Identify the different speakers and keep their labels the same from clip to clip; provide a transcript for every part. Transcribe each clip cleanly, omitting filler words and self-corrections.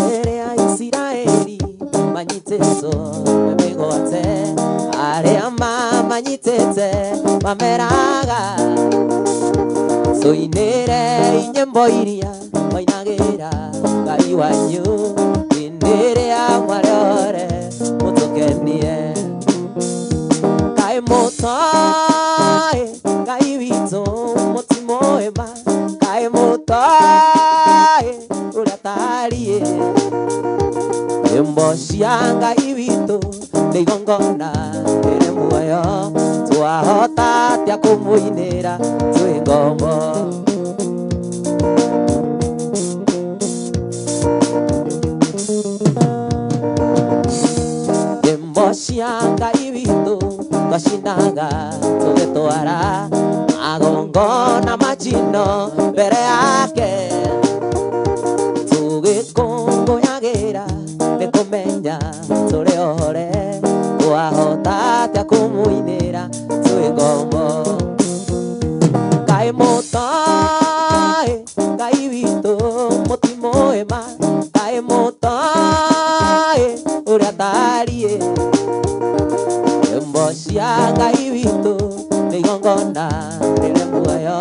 Speaker 1: Mbere ya Isiraeli manyitĩtwo mĩgwate arĩa mamanyitĩte mameraga tũinĩre inyĩmbo iria mainagĩra Ngai wanyu inĩrĩa mwarĩore mũtũkenie Ngai mũtoĩ Ngai witũ mũtimũĩma Ngai mũtoĩ ũrĩa tariĩ nyĩmbo cia Ngai witũ nĩ igongona rĩrĩ muoyo twahota atĩa kũmũinĩra twĩ ngombo nyĩmbo cia Ngai witũ twacinaga tũgĩtwara magongona ma njino mbere yake tũgĩkũngũyagĩra nĩ kũmenya tũrĩ ohore twahota atĩa kũmũinĩra twĩ ngombo Ngai mũtoĩ Ngai witũ mũtimũĩma Ngai mũtoĩ ũrĩa tariĩ nyĩmbo cia Ngai witũ nĩ igongona rĩrĩ muoyo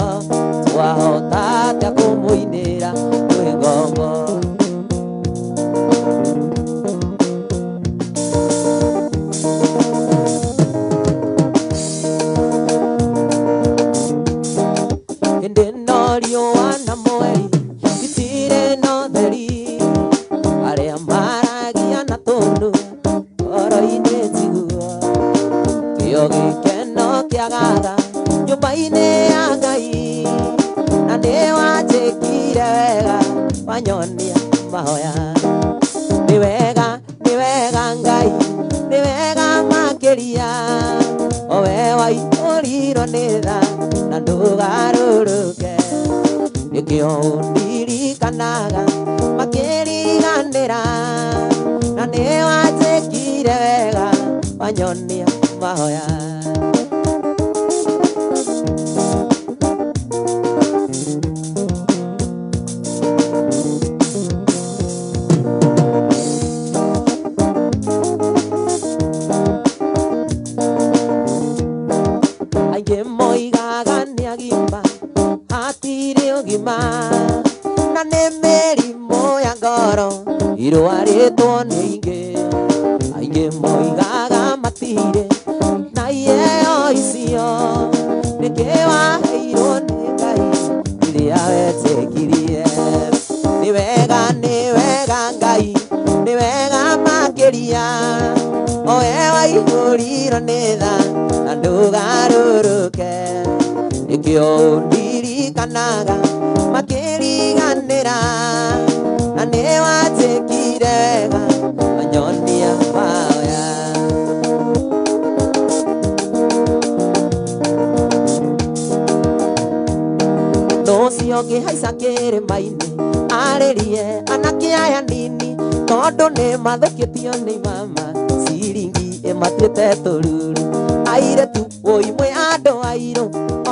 Speaker 1: twahota atĩa kũmũinĩra twĩ ngombo Hĩndĩ ĩno riũa na mweri itirĩ na ũtheri arĩa maragia na tũnua ngoro-inĩ tiguo kĩo gĩkeno kĩagaga nyũmba-inĩ ya Ngai na nĩ wanjĩkire wega wanyonia mahoya nĩ wega Ngai nĩ wega makĩria o we waihũrirwo nĩ tha na ndũgarũrũke nĩkĩo ũndirikanaga makĩriganĩra na nĩ wanjĩkire wega wanyonia mahoya aingĩ moigaga nĩ agima hatirĩ ũgima na nĩ mĩrimũ ya ngoro irwarĩtwo nĩ ingĩ aingĩ moigaga matirĩ na iheo icio nĩkĩ waheirwo nĩ Ngai iria wetĩkirie nĩ wega Ngai nĩ wega makĩria o we waihũrirwo nĩ tha na ndũgarũrũke nĩkĩo ũndirikanaga makĩriganĩra na nĩ wanjĩkire wega wanyonia mahoya Ũcio ũngĩhaica kĩrĩma-inĩ arĩrie anake aya nini tondũ nĩ mathũkĩtio nĩ mama ciringi ĩmatuĩte tũruru airĩtu wũi mwĩ andũ airũ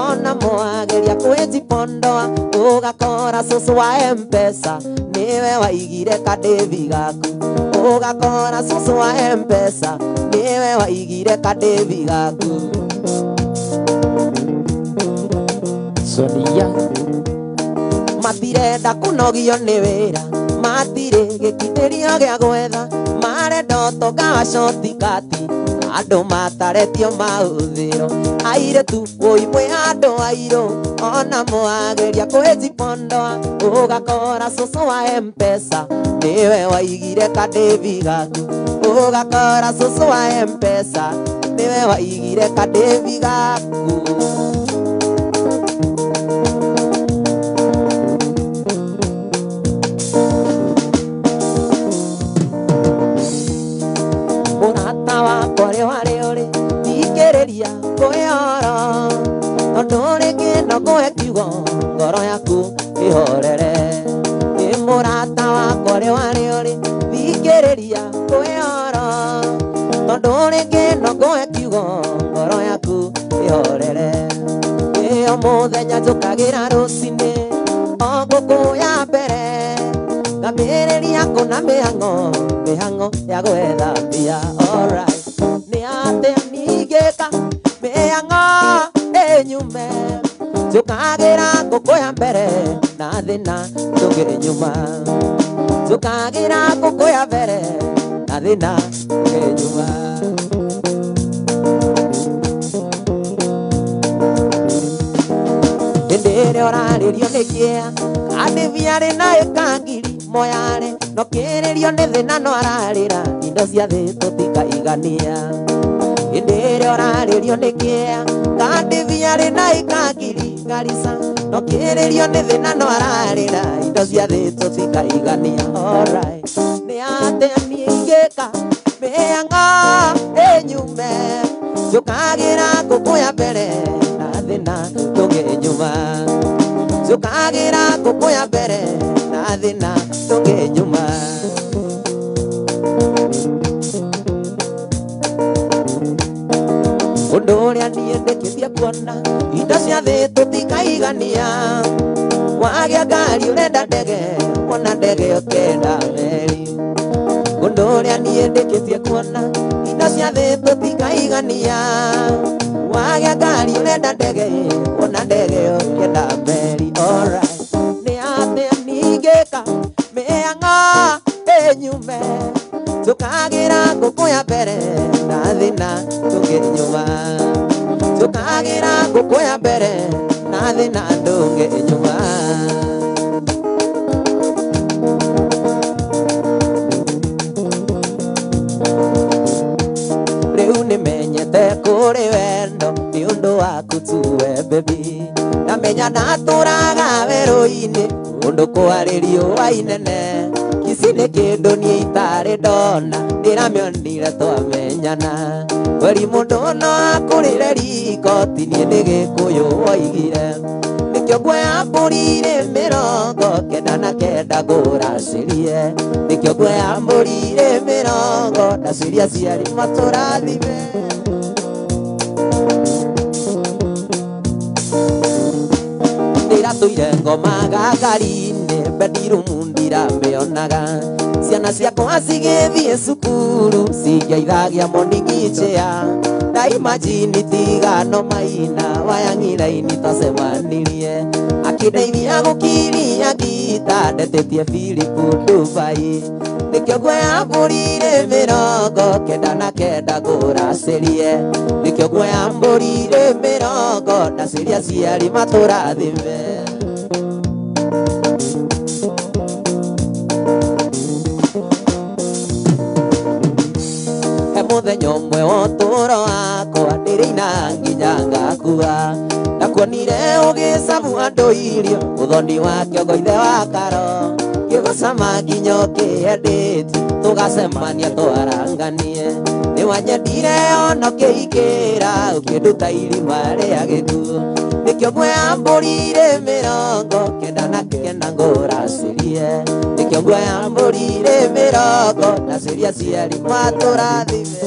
Speaker 1: ona mwageria kwĩjipondoa ũgakora cũcũ wa M-Pesa nĩwe waigire kandĩthi gaku ũgakora cũcũ wa M-Pesa nĩwe waigire kandĩthi gaku
Speaker 2: Sonia
Speaker 1: matirenda kũnogio nĩ wĩra matirĩ gĩkindĩrio gĩa gwetha marenda ũtonga wa cotikati andũ mataretio mahũthĩro airĩtu wũi mwĩ andũ airũ ona mwageria kwĩjipondoa ũgakora cũcũ wa M-Pesa nĩwe waigire kandĩthi gaku ũgakora cũcũ wa M-Pesa nĩwe waigire kandĩthi gaku Mũrata wakwa rĩ warĩ ũrĩ thikĩrĩria ngũhe ũhoro tondũ rĩngĩ no ngũhe kiugo ngoro yaku ĩhorere nĩ mũrata wakwa rĩ warĩ ũrĩ thikĩrĩria ngũhe ũhoro tondũ rĩngĩ no ngũhe kiugo ngoro yaku ĩhorere ĩ o mũthenya njũkagĩra rũcinĩ o ngũkũ ya mbere Ambĩrĩria kũna mĩhang'o mĩhang'o ya gwetha mbia. Alright, nĩ atĩa ningĩka mĩhang'o ĩnyume njũkagĩra ngũkũ ya mbere na thĩna ndũngĩ nyuma njũkagĩra ngũkũ ya mbere na thĩna ndũngĩ nyuma. Hĩndĩ ĩrĩa ũrarĩrio nĩ kĩa kandĩbiarĩ na ĩkangiri moyare no kĩrĩrio nĩ thĩna no ararĩra indo cia thĩ tũtikaigania. Hĩndĩ ĩrĩa ũrarĩrio nĩ kĩa kandĩbiarĩ na ĩkangiri Garissa no kĩrĩrio nĩ thĩna no ararĩra indo cia thĩ tũtikaigania. Alright, nĩ atĩa niĩ ingĩka mĩhang'o ĩnyume njũkagĩra ngũkũ ya mbere na thĩna ndũngĩ nyuma njũkagĩra ngũkũ ya mbere na thĩna ndũngĩ nyuma. Ũndũ ũrĩa niĩ ndĩkĩtie kuona indo cia thĩ tũtikaigania wagĩa ngari ũrenda ndege wona ndege ũkenda meri. Ũndũ ũrĩa niĩ ndĩkĩtie kuona indo cia thĩ tũtikaigania wagĩa ngari ũrenda ndege wona ndege ũkenda meri. Alright, nĩ atĩa ningĩka mĩhang'o ĩnyume njũkagĩra ngũkũ ya mbere na thĩna ndũngĩ nyuma njũkagĩra ngũkũ ya mbere na thĩna ndũngĩ nyuma. Rĩu nĩmenyete kũrĩ wendo nĩ ũndũ waku tuwe baby ndamenya ndatũraga werũ-inĩ ũndũ kwarĩ riũa inene Kisii nĩ kĩndũ niĩ itarĩ ndona ndĩramĩonire twamenyana kweri mũndũ no akũrĩre riko ti niĩ nĩ Gĩkũyũ woigire nĩkĩo nguoya mbũri irĩ 99 ngũracĩrie nĩkĩo nguoya mbũri irĩ 80 ndaciria aciari matũrathime. Ndĩratũire ngomaga ngari-inĩ bedroom ndiramĩonaga ciana ciakwa cigĩthiĩ cukuru cingĩaithagia morning chair ndaimagine tigano maina wayang'iraini twacemanirie akĩndeithia gũkiria ngita ndetĩtie Philip Dubai nĩkĩo nguoya mbũri irĩ 99 ngũracĩrie nĩkĩo nguoya mbũri irĩ 80 ndaciria aciari matũrathime. He mũthenya ũmwe wa ũtũũro wakwa ndĩrĩina nginya ngakua ndakuonire ũgĩcabu andũ irio mũthoni wa kĩongo ithe wa karo ngĩgũcama nginya ũkĩendĩti tũgacemania twaranganie nĩwanyendire ona ũkĩingĩra ũkĩnduta irima rĩa gĩkuũ nĩkĩo nguoya mbũri irĩ 99 ngũracĩrie nĩkĩo nguoya mbũri irĩ 80 ndaciria aciari matũrathime.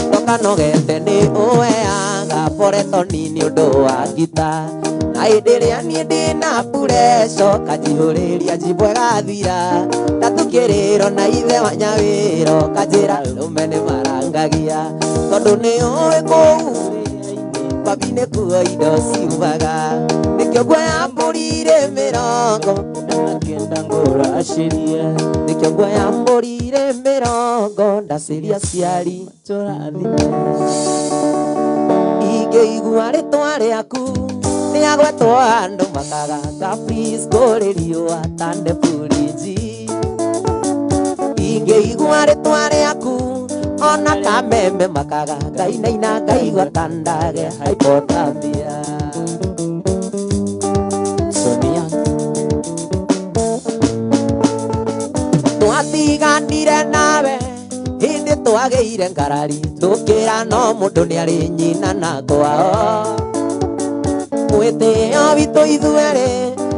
Speaker 1: Ndokanogete nĩ ũheaga poretoni nĩ ũndũ wa ngita na hĩndĩ ĩrĩa niĩ ndĩna pureco kanjihũrĩria njimbo ĩgathira ndatukĩrĩrwo na ithe wa nyawĩro kanjĩra arũme nĩ marangagia tondũ nĩ ũĩ kũu babi nĩkuo indo ciumaga nĩkĩo nguoya mbũri irĩ 99 ngũracĩrie nĩkĩo nguoya mbũri irĩ 80 ndaciria aciari matũrathime. Ingĩigua rĩtwa rĩaku nĩagwetwo andũ makaga Caprice kũrĩ riũa tande burinji ingĩigua rĩtwa rĩaku ona kameme makaga ngainaina ngaigua tandage hypothermia. Sonia twatiganire nawe hĩndĩ twagĩire ngarari tũkĩra no mũndũ nĩarĩ nyina na kwao mwĩtĩo witũ ithuerĩ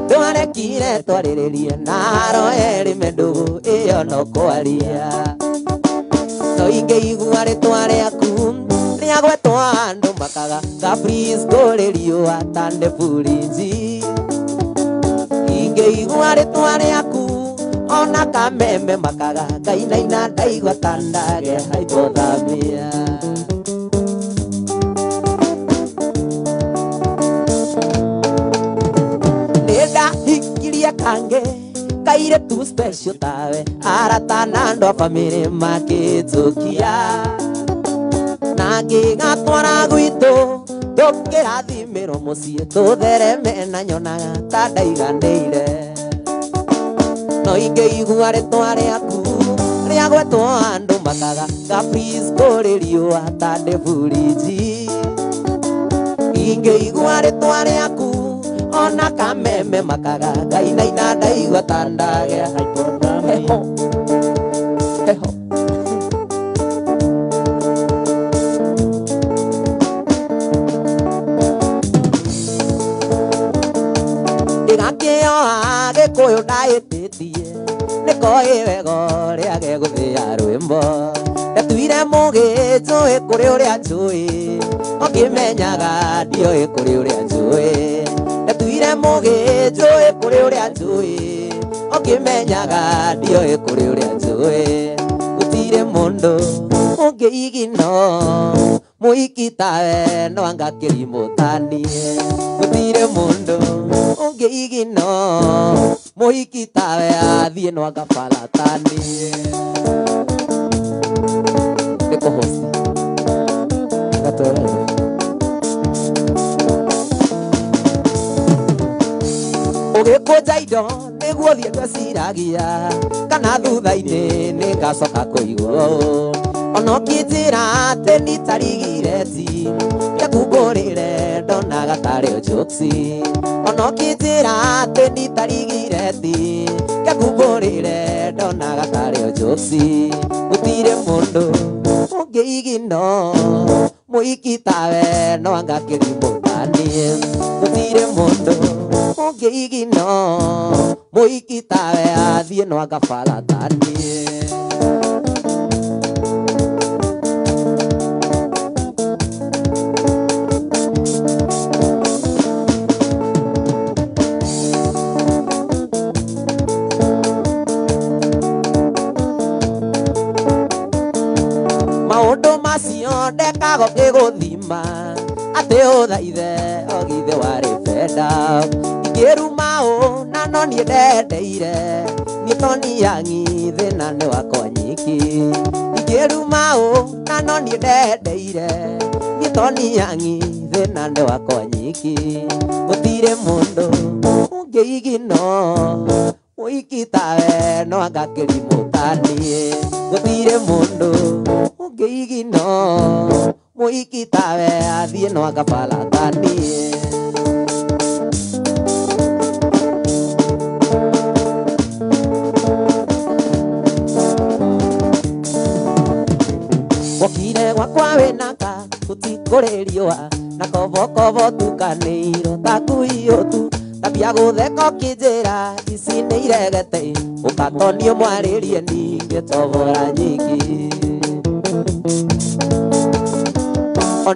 Speaker 1: ndwarekire twarĩrĩrie na haro erĩ mĩndũgũ ĩyo no kwaria no ingĩigua rĩtwa rĩaku rĩagwetwo andũ makaga Caprice kũrĩ riũa tande burinji Ingĩigua rĩtwa rĩaku ona kameme makaga ngainaina ndaigua ta ndagĩa hypothermia. Nĩndahikirie kangĩ kairĩtu special tawe arata na andũ a bamĩrĩ makĩnjũkia na ngĩgatwara gwitũ tũkĩrathimĩrwo mũciĩ tũthereme na nyonaga ta ndaiganĩire. No ingĩigua rĩtwa rĩaku rĩagwetwo andũ makaga ga-freeze kũrĩ riũa ta ndĩ burinji. Ingĩigua rĩtwa rĩaku ona kameme makaga ngainaina ndaigua ta ndagĩa heho heho. Ndĩgakĩoa Gĩkũyũ ndaĩtĩtie nĩkoĩ wega ũrĩa gegũthĩa rwĩmbo. Ndetuire mũgĩ njũĩ kũrĩ ũrĩa njũĩ ũkĩmenyaga ndioĩ kũrĩ ũrĩa njũĩ. Ndetuire mũgĩ njũĩ kũrĩ ũrĩa njũĩ ũkĩmenyaga ndioĩ kũrĩ ũrĩa njũĩ. Gũtirĩ mũndũ ũngĩigino mũhiki tawe no anga kĩrimũ ta niĩ. Gũtirĩ mũndũ ũngĩigino mũhiki tawe athiĩ no anga bara ta niĩ. Nĩ kũhoci gatwerere. Ũgĩkũnja indo nĩguo thiĩ ngwĩciragia kana thutha-inĩ nĩngacoka kũigua ũũ. Ona ũkĩnjĩra atĩ nitarigireti ngĩkungũrĩre ndonaga tarĩ jokes. Ona ũkĩnjĩra atĩ nitarigireti ngĩkungũrĩre ndonaga tarĩ jokes. Gũtirĩ mũndũ ũngĩigino mũhiki tawe no anga kĩrimũ ta niĩ. Gũtirĩ mũndũ ũngĩigino mũhiki tawe athiĩ no anga bara ta niĩ. Maũndũ macio ndekago ngĩgũthima atĩ ũthaithe ogithe warĩ benda. Ingĩruma ũ na no niĩ ndendeire niĩ to niĩ thĩna nĩ wakwa nyiki. Ingĩruma ũ na no niĩ ndendeire niĩ to niĩ thĩna nĩ wakwa nyiki. Gũtirĩ mũndũ ũngĩigino mũhiki tawe no anga kĩrimũ ta niĩ. Gũtirĩ mũndũ ũngĩigino mũhiki tawe athiĩ no anga bara ta niĩ. Wokire gwakwa wĩna ka gũtikũrĩ riũa na kobokobo tukanĩirwo ta ngui tu. Tambia gũtheka ũkĩnjĩra ici nĩ iregete ũkatonio mwarĩrie ningĩ tobora nyingĩ.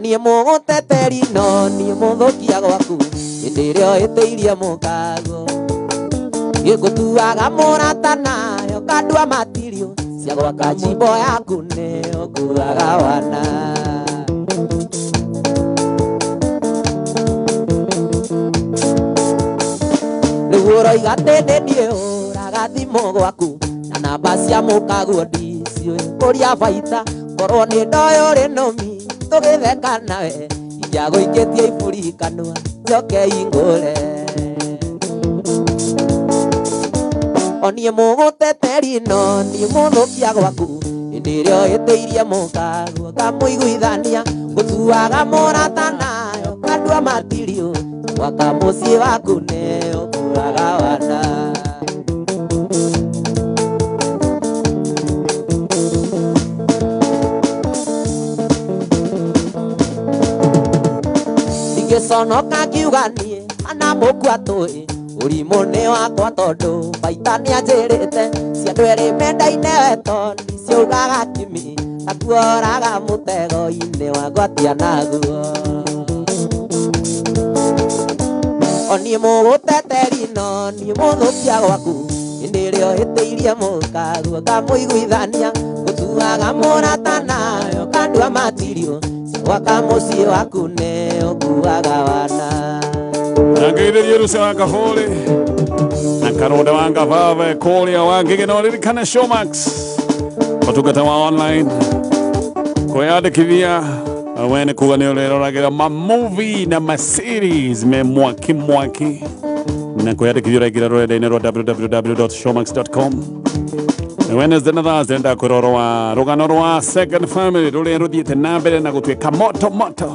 Speaker 1: Niĩ mũgũteteri no niĩ mũthũkia gwaku hĩndĩ ĩrĩa ũhĩtĩirie mũkago. Ngĩgũtuaga mũrata nayo kandua matirio cia gwaka njimbo yaku nĩ ũkuaga wana. Rĩu ũroiga atĩ nĩ niĩ hũraga thimũ gwaku na namba cia mũkaguo ndiciũĩ kũria baita. Korwo nĩ ndoĩ ũrĩ nũmi tũgĩtheka nawe ingĩagũikĩtie iburi kanua njoke ingũre. Niĩ mũgũteteri no niĩ mũthũkia gwaku hĩndĩ ĩrĩa ũhĩtĩirie mũkaguo ngamũiguithania. Ngũtuaga mũrata nayo kandua matirio gwaka mũciĩ waku nĩ ũkuaga wana. Ingĩconoka ngiuga niĩ kana mũkua tũĩ ũrimũ nĩ wakwa tondũ baita nĩanjĩrĩte cia andũ erĩ mendaine wetoni ciaugaga kimi akuoraga mũtego-inĩ wa ngwatia naguo. Oni mũgũteteri no niĩ mũthũkia gwaku hĩndĩ ĩrĩa ũhĩtĩirie mũkaguo ngamũiguithania gũtuaga mũrata nayo kandua matirio gwaka mũciĩ waku nĩ ũkuaga wana.
Speaker 2: Nangeithĩrie Ruca wa Kabũrĩ na Karũnda wa Ngavave kũrĩa wa Ngigĩ na ũririkane Showmax ũtungata wa online kwĩyandĩkithia we nĩ kuga nĩ ũreroragĩra ma movie na ma series me mwaki mwaki na kwĩyandĩkithia ũraingĩra rũrenda-inĩ rwa www.showmax.com. Wednesday na Thursday ndakwĩra ũhoro wa rũgano rwa Second Family rũrĩa rũthiĩte na mbere na gũtuĩka moto moto.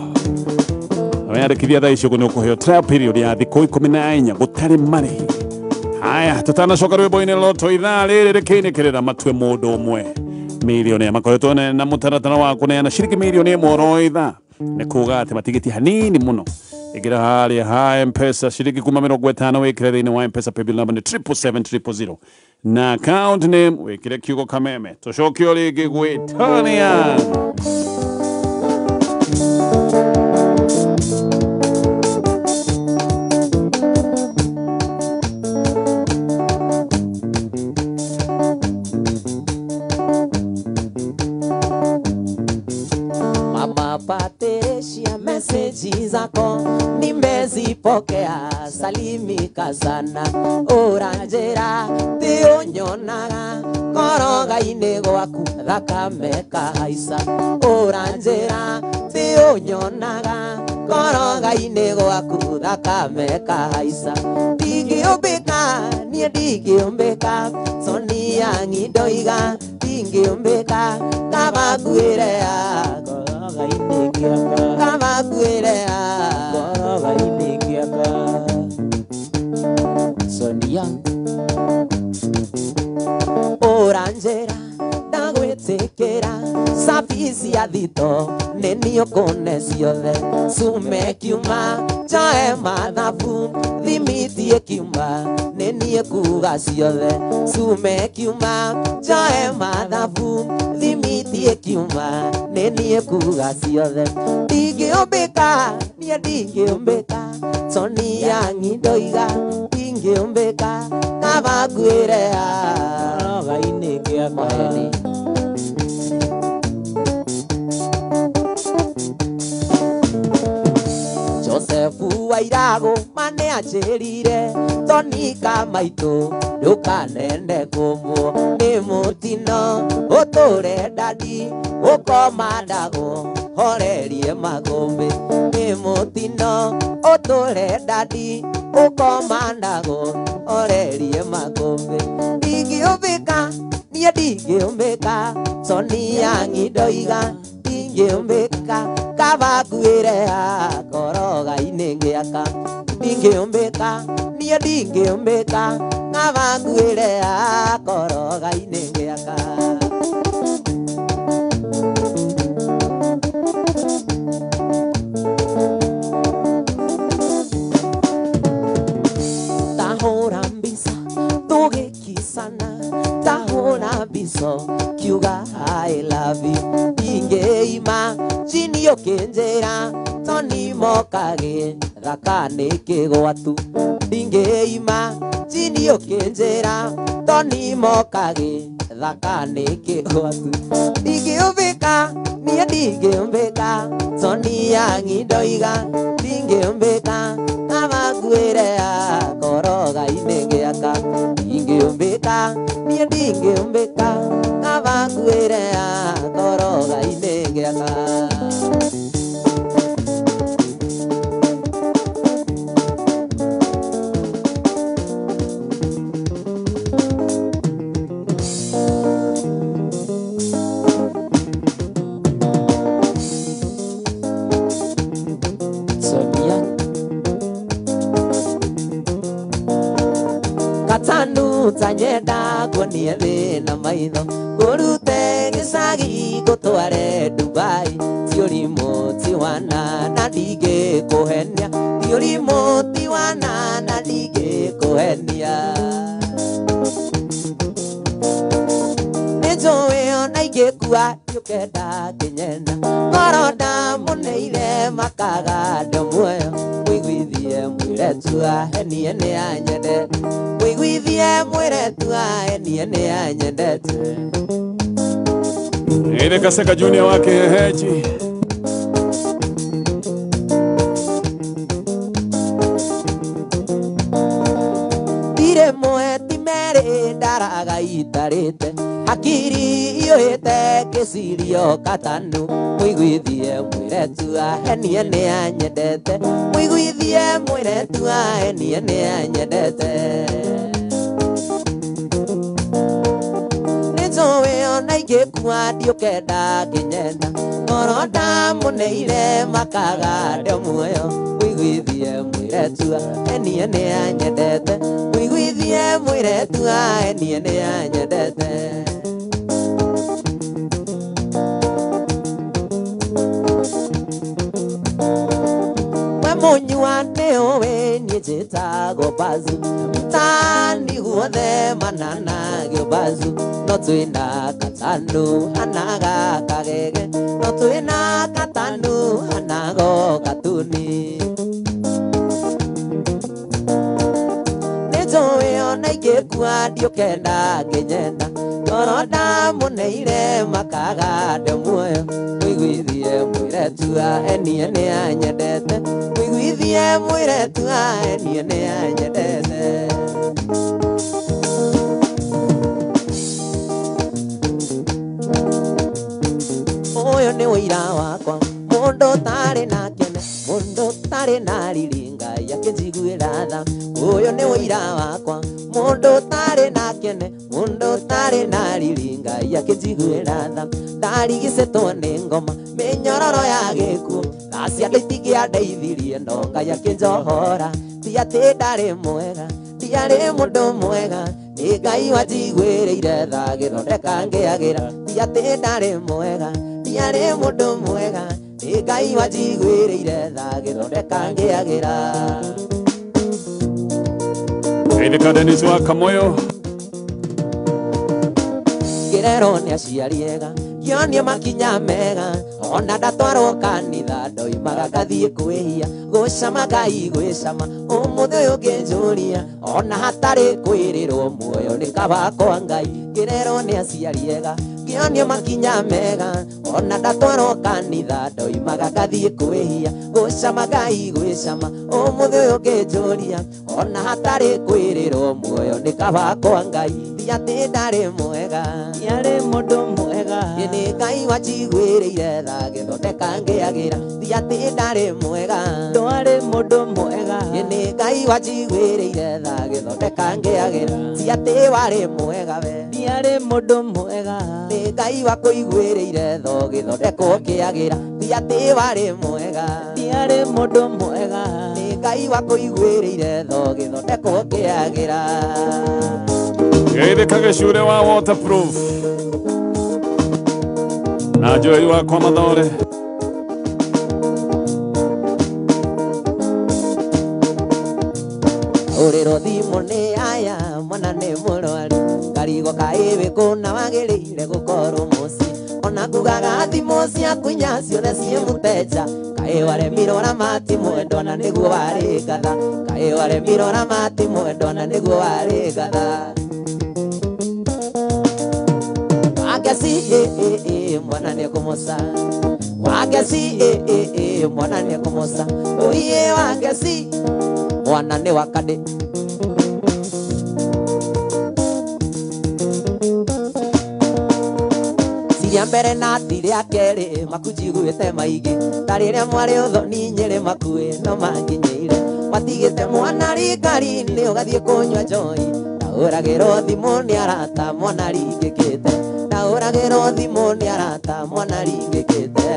Speaker 2: Weyandĩkithia thaa ici ũguo nĩ ũkũheo trial period ya thikũ 14 gũtarĩ marĩhi. Haya, tutanacoka rwĩmbo-inĩ loto ithaa rĩrĩ rĩkĩinĩkĩrĩra matue mũndũ ũmwe milioni makoretwo na mũtaratara wa kũneana ciringi milioni ĩmwe oro ithaa nĩ kuga atĩ matigĩtie hanini mũno. Ĩngĩra harĩa ha M-Pesa ciringi kuma 50 wĩkĩre thĩinĩ wa M-Pesa paybill number nĩ 777 000 na account name wĩkĩre kiugo Kameme. Tũcokio rĩngĩ gwĩtania.
Speaker 1: Patricia, meseji zako nimezipokea, salimika sana ũranjĩra ti ũnyonaga koroga-inĩ gwaku thakame kahaica ũranjĩra ti ũnyonaga koroga-inĩ gwaku thakame kahaica ndingĩũmbĩka niĩ ndingĩũmbĩka Sonia ndoiga ndingĩũmbĩka kaba ngwĩre kaba ngwĩre
Speaker 3: koroga-inĩ gĩaka Sonia
Speaker 1: ũranjĩra ndagwĩtĩkĩra cabi cia thito nĩ niĩ ũkũne ciothe cume kiuma njoe mathabu thimiti ĩkiuma nĩ niĩ kuga ciothe cume kiuma njoe mathabu thimiti ĩkiuma nĩ niĩ kuga ciothe ndingĩũmbĩka niĩ ndingĩũmbĩka Sonia ndoiga ndingĩũmbĩka kaba ngwĩre
Speaker 3: koroga-inĩ gĩaka.
Speaker 1: Josefu wa Irago mane anjĩrire Tonika maitũ ndũkanende kũmbwo nĩ mũtino ũtũre ndadi ũkoma ndagwo horerie makũmbĩ nĩ mũtino ũtũre ndadi ũkoma ndagwo horerie makũmbĩ ndingĩũmbĩka niĩ ndingĩũmbĩka Sonia ndoiga ndingĩũmbĩka kaba ngwĩre koroga-inĩ gĩaka ndingĩũmbĩka niĩ ndingĩũmbĩka kaba ngwĩre koroga-inĩ gĩaka. Tahũra mbica tũgĩkicana tahũra mbica kiuga I love you ndingĩima chini ũkĩnjĩra Toni mokagĩ thaka nĩ kĩgwatu ndingĩima chini ũkĩnjĩra Toni mokagĩ thaka nĩ kĩgwatu ndingĩũmbĩka niĩ ndingĩũmbĩka Sonia ndoiga ndingĩũmbĩka kaba ngwĩre koroga-inĩ gĩaka ndingĩũmbĩka niĩ ndingĩũmbĩka kaba ngwĩre koroga-inĩ gĩaka. Sonia Katanu tanyenda kuonie thĩna maitho ngũrute gĩcagi ngũtware Dubai ti ũrimũ ti wana na ndingĩkũhenia ti ũrimũ ti wana na ndingĩkũhenia nĩ njũĩ ona ingĩkua ndiũkenda kĩnyenda ngoro ndamũneire makaga ndo muoyo mũiguithie mwĩre Mwĩretu ahenie nĩ anyendete, mũiguithie mwĩretu ahenie nĩ anyendete.
Speaker 2: Ile Kaseka Junior wake Heji.
Speaker 1: Tire mweti mere ndaraga itarĩte, hakiri iyũrĩte kĩcirio katanu. Mũiguithie mwĩretu ahenie nĩ anyendete, mũiguithie mwĩretu ahenie nĩ anyendete. Nĩnjũĩ ona ingĩkua ndiũkenda ngĩnyenda, ngoro ndamũneire makaga ndĩ muoyo. Mũiguithie mwĩretu ahenie nĩ anyendete, mũiguithie mwĩretu ahenie nĩ anyendete. We mũnyua nĩũĩ niĩ njĩtagwo Bazu, mtaani guothe mananagio Bazu. No twĩna katanu hanaga kagege, no twĩna katanu hanago katuni. Nĩnjũĩ ona ingĩkua ndiũkenda ngĩnyenda, ngoro ndamũneire makaga ndĩ muoyo. Mũiguithie mwĩretu ahenie nĩ anyendete, mũiguithie mwĩretu ahenie nĩ anyendete. Ũyũ nĩ ũira wakwa, mũndũ ũtarĩ na kĩene, mũndũ ũtarĩ na riri, Ngai akĩnjiguĩra tha. Ũyũ nĩ ũira wakwa, mũndũ ũtarĩ na kĩene, mũndũ ũtarĩ na riri, Ngai akĩnjiguĩra tha. Ndarigicĩtwo nĩ ngoma, mĩnyororo ya gĩkuũ, tha cia andũ itingĩandeithirie, no Ngai akĩnjohora. Ti atĩ ndarĩ mwega, ndiarĩ mũndũ mwega, nĩ Ngai wanjiguĩrĩire tha agĩthondeka ngĩagĩra. Ti atĩ ndarĩ mwega, ndiarĩ mũndũ mwega, nĩ Ngai wanjiguĩrĩire tha agĩthondeka ngĩagĩra.
Speaker 2: Geithĩka Dennis wa Kamoyo.
Speaker 1: Ngĩrerwo nĩ aciari ega, ngĩonio makinya mega, ona ndatwarwo kanitha ndoimaga ngathiĩ kwĩhia. Gũcama Ngai gwĩcama, ũmũthĩ ũyũ ngĩnjũria, ona hatarĩ kwĩrĩrwo muoyo nĩ kaba kwa Ngai. Ngĩrerwo nĩ aciari ega, ngĩonio makinya mega, ona ndatwarwo kanitha ndoimaga ngathiĩ kwĩhia. Gũcama Ngai gwĩcama, ũmũthĩ ũyũ ngĩnjũria, ona hatarĩ kwĩrĩrwo muoyo nĩ kaba kwa Ngai. Ti atĩ ndarĩ mwega,
Speaker 3: Ndiarĩ mũndũ mwega,
Speaker 1: nĩ Ngai wanjiguĩrĩire tha agĩthondeka ngĩagĩra. Ti atĩ ndarĩ mwega,
Speaker 3: ndwarĩ mũndũ mwega,
Speaker 1: nĩ Ngai wanjiguĩrĩire tha agĩthondeka ngĩagĩra. Ti atĩ warĩ mwega we,
Speaker 3: ndiarĩ mũndũ mwega,
Speaker 1: nĩ Ngai wakũiguĩrĩire tha ũgĩthondekwo ũkĩagĩra. Ti atĩ warĩ mwega,
Speaker 3: ndiarĩ mũndũ mwega,
Speaker 1: nĩ Ngai wakũiguĩrĩire tha ũgĩthondekwo ũkĩagĩra.
Speaker 2: Geithĩka Gĩcure wa waterproof. Na Joel wakwa Mathore.
Speaker 1: Ũrĩrwo thimũ nĩ aya, mwana nĩ mũrwaru, karigo kaĩwĩ kũna wagĩrĩire gũkorwo mũciĩ. Ona ngugaga thimũ ciaku inya ciothe ciĩ mũteja, kaĩ waremirwo ramati mwendwa na nĩguo warĩ ngatha. Kaĩ waremirwo ramati mwendwa na nĩguo warĩ ngatha. Wangeci mwana nĩ kũmoca, Wangeci mwana nĩ kũmoca, ũiĩ Wangeci mwana nĩ wa Kadĩ. Cia mbere na ti rĩa kerĩ makunjiguĩte maingĩ, ta rĩrĩa mwarĩ ũthoni Nyĩrĩ makuĩ no manginyĩire. Matigĩte mwana rikari-inĩ ũgathiĩ kũnyua njohi, ndahũragĩrwo thimũ nĩ arata mwana ringĩkĩte, ndahũragĩrwo thimũ nĩ arata mwana ringĩkĩte.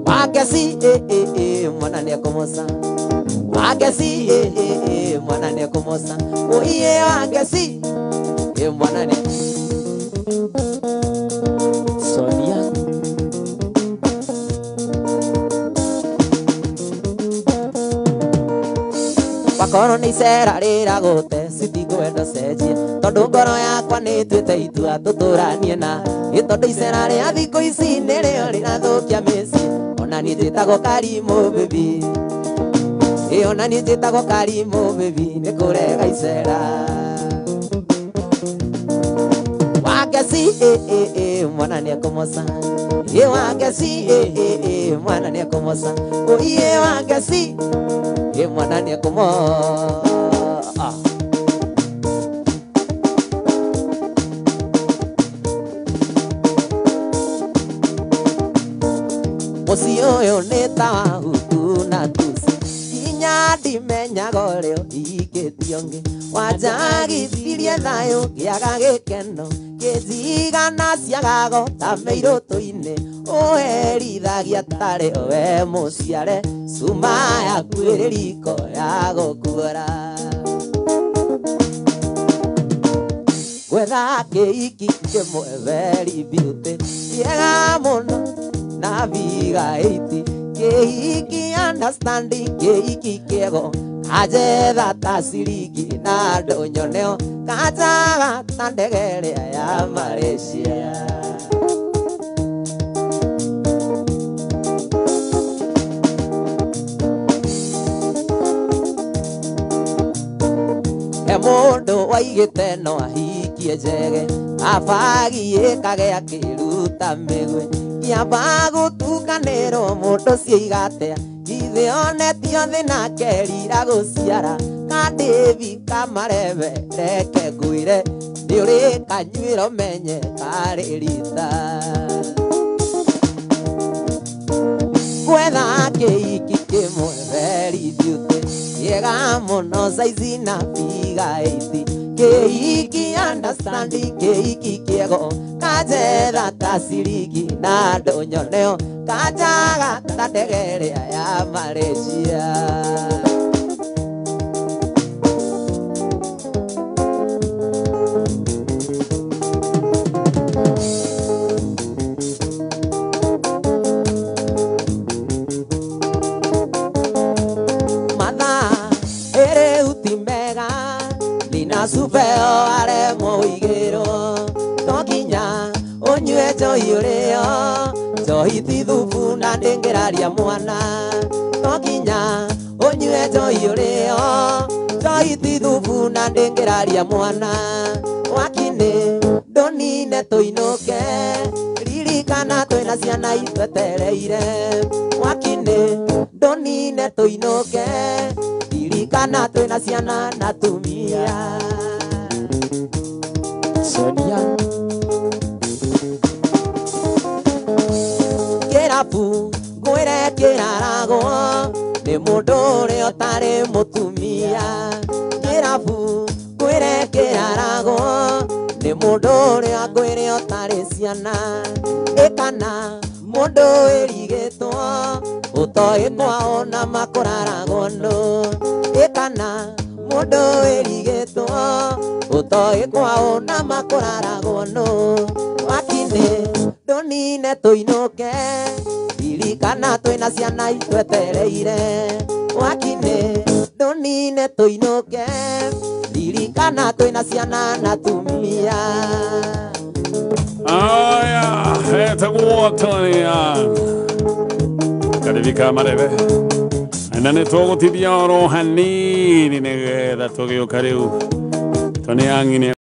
Speaker 1: Wangeci mwana nĩ ekũmoca, Wangeci mwana nĩ ekũmoca, ũiĩ Wangeci mwana nĩ
Speaker 3: Sonia.
Speaker 1: Wakorwo nĩ icera rĩragũte citingwenda cenjia, tondũ ngoro yakwa nĩ ĩtuĩte itua tũtũranie na ĩ, tondũ icera rĩa thikũ ici nĩrĩo rĩrathũkia mĩciĩ. Ona Ona niĩ njĩtagwo Karimũ baby, ĩ ona niĩ njĩtagwo Karimũ baby, nĩ kũrega icera. Wangeci ĩ mwana nĩ ekũmoca, ĩ Wangeci ĩ mwana nĩ ekũmoca, ĩ Wangeci ĩ mwana nĩ ekũmoca. Mũciĩ ũyũ nĩ ta wa hutu na tusi, nginya ndimenyaga ũrĩa ũhikĩtio ũngĩ. Wanjagithirie thayũ ngĩaga gĩkeno, kĩnjigana ciagago ta mĩirũtũ-inĩ. Ũherithagia tarĩ we mũciare, cuma yaku ĩrĩ riko ya gũkuora. Gwetha kĩhiki kĩmwe very beauty, kĩega mũno na biga 80, kĩhiki understanding, kĩhiki kĩego, kanjetha ta ciringi na ndũnyoneo, kanjaga ta ndege ĩrĩa ya Malaysia. He mũndũ waigĩte no ahikie njege, abagi ĩkagĩa kĩruta mĩgwĩ. Kĩamba gũtukanĩrwo mũndũ ciiga atĩa, githĩ onetio thĩna kerira gũciara. Kandĩbi kamarebe reke ngwĩre, nĩ ũrĩ kanyuĩra ũmenye karĩ rita. Gwetha kĩhiki kĩmwe very beauty, kĩega mũno saizi na biga 80, kĩhiki understanding, kĩhiki kĩego, kanjetha ta ciringi na ndũnyoneo, kanjaga ta ndege ĩrĩa ya Malaysia. Mathaa ĩrĩ ti mega, nina cubeo aremwo ũigĩrwo, to nginya ũnyue njohi ũrĩo, njohi ti thubu na ndĩngĩraria mwana. To nginya ũnyue njohi ũrĩo, njohi ti thubu na ndĩngĩraria mwana. Wakinĩ ndũnine tũinũke, ririkana twĩna ciana itwetereire. Wakinĩ ndũnine tũinũke, ririkana twĩna ciana na tumia.
Speaker 3: Sonia.
Speaker 1: Kĩrabu ngwĩre kĩraragwo nĩ mũndũ ũrĩa ũtarĩ mũtumia. Kĩrabu ngwĩre kĩraragwo nĩ mũndũ ũrĩa ngwĩre ũtarĩ ciana. Ĩkana mũndũ ĩrigĩtwo ũtoĩ kwao na makũraragwo nũ. Ĩkana mũndũ ĩrigĩtwo ũtoĩ kwao na makũraragwo nũ. Wakinĩ ndũnine tũinũke, ririkana twĩna ciana itwetereire. Wakinĩ ndũnine tũinũke, ririkana twĩna ciana na tumia.
Speaker 2: Aya, etagwo Tony Young. Karibika marebe. Na nĩ tũgũtithia oro hanini nĩgetha tũgĩũka rĩu. Tony Young nĩ